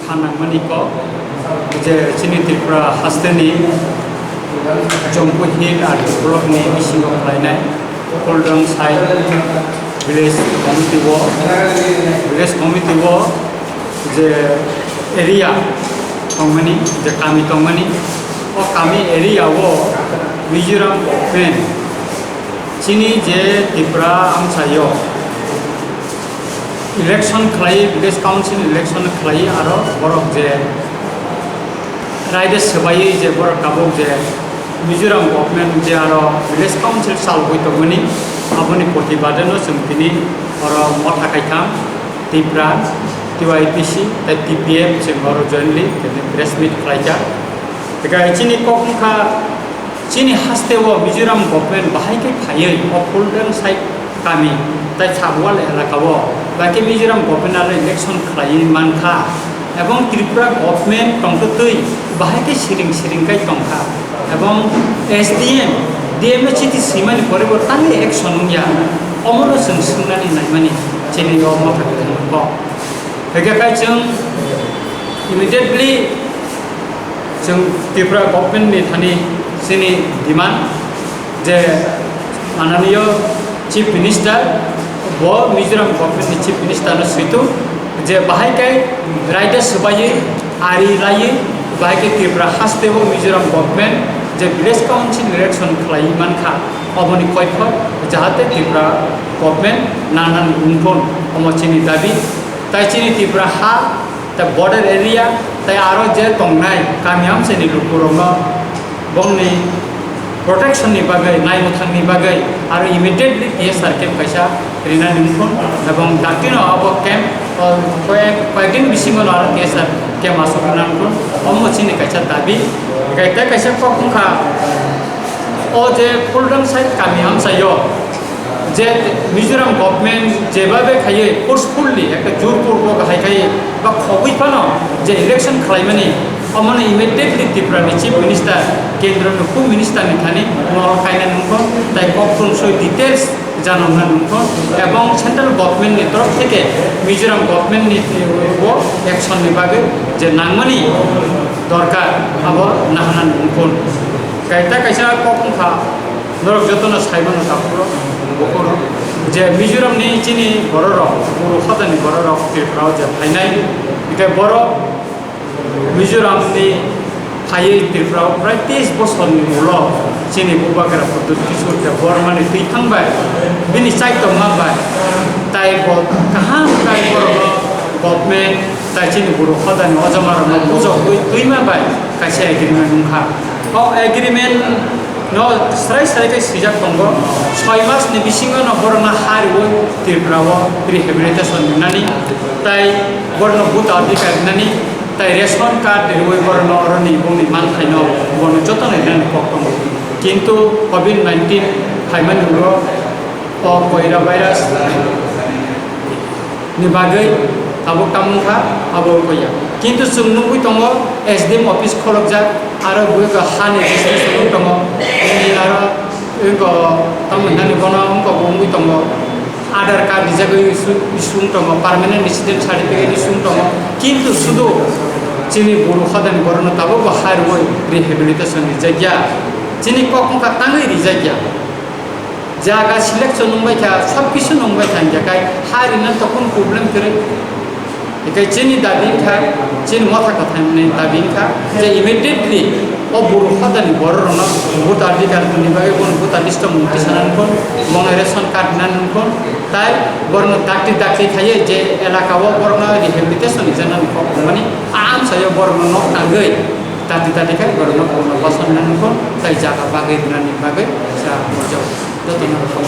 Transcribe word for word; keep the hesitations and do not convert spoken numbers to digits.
Nangmani kok je chini Tripura hasteni Jampuir Hill R D block ni bisingo khlainai Kuldang Side Village Committee o, Village Committee o je area tongmani, je kami tongmani, o kami area o Mizoram government chini je Tripura amchaio election khlai, village council election khlai, aro borok je raida swbaiwi je borok tabuk je Mizoram government je aro village council chalogwi tongmani, aboni protibadeno chwng tini oro motha kaitham Tipra, T Y P C tei T P F chwng oro jointly tini press meet khlaijak. Tei chini kok wngkha, chini haste o Mizoram government bahai khe phaiwi o Kuldang Side kami tei Sabwal elaka o bahai khe Mizoram government aro election khlaiwi mankha, ebong Tripura government tongtwtwi bahai khe siring siring kai tongkha, ebong S D M, D M o chiti swimani pore bo tangwi action wngya, omono chwng swngnani naimani chini o motha kwthwng kok. Hwnkhe khai chwng immediately chwng Tripura government ni thani chini demand je mananiyo Chief Minister bo Mizoram government ni Chief Minister no switu je bahai kai raida swbaiwi ari laiwi bahai kai Tripura haste o Mizoram government je village council election khlaiwi mankha oboni koiphor jahate Tripura government nanani wngthun omo chini dabi. Tai chini Tripura ha, tai border area, tai aro je tongnai kami amchaini lukurokno bongni protection ni bagwi, naimwthangni bagwi aro immediately T S R camp kaisa rinani wngthun, ebong daktino abo camp, o, koyek, koyekdin bisingono aro T S R camp aswk rwna wngthun, omo chini kaisa dabi. Hwnkhe tei kaisa kok wngkha, o je Kuldang Side kami amchaio, je Mizoram government jebabe khaiwi forcefully ekta jurpurwk hai khai ba khogwi phano je election khlaimani, omono immediately Tripura ni Chief Minister, kendro ni Home Minister ni thani nol kaina nungkho, tai kok tonsoi details janokna nungkho, ebong central government ni torof theke Mizoram government ni bo action ni bagwi je nangmani dorkar abo nahana nungkho. Kaita kaisa kok wngkha, norok jotono saimano takhuk rok, bukhuk rok, je Mizoram ni chini borok rok, Boro hodani borok rok Tripura o je phainai, hwnkhe borok Mizoram ni phaiwi Tripura o prai teis bosor ni ulo chini Bubagra Pradyut Kishore Debbarma ni twi thang bai, bini chaitok ma bai, tai bo kaham khe borok no government tai chini Boro hodani ojama rok no bujogwi twi ma bai kaisa agreement wngkha. O agreement no srai srai khe swijak tongo, soi mas ni bisingo no borok no ha rwui Tripura o rehabilitation rinani, tai borok no voter adhikar rinani, tai ration card rwui borok no oroni bongni manthai no bono joto no rinani kok tongo. Kintu covid nineteen phaimani ulo o koira virus ni bagwi tabuk tamo wngkha, abo wngkha ya. Kintu chwng nugwi tongo S D M office kholokjak, aro buino hani business wngwi tongo, bini aro wngkha tamo hinani bono wngkha bo wngwi tongo. Aadhaar card rijagwi issue, issue wng tongo, permanent resident certificate issue wng tongo, kintu sudu chini Boro hodani borokno tabukbo ha rwui rehabilitation rijak ya, chini kok wngkha tangwi rijak ya. Jaga selection wngbai kha, sob kisu wngbai kha, hingkhe kai ha rina tokon problem kwrwi. Hingkhe chini dabi wngkha, chini motha kwthaini dabi wngkha je immediately o Boro hodani bororokno voter adhikar ni bagwi bono voter list o mung tisana nangkho, bono ration card rina nangkho, tai borokno dakti dakti khaiwi je elaka o borokno rehabilitation rijana nangkho, mani amchaio borokno nok tangwi dakti dakti khai borokno punorbasan rina nangkho, tai jaga bagwi rinani bagwi kaisa borjak jotono rokong.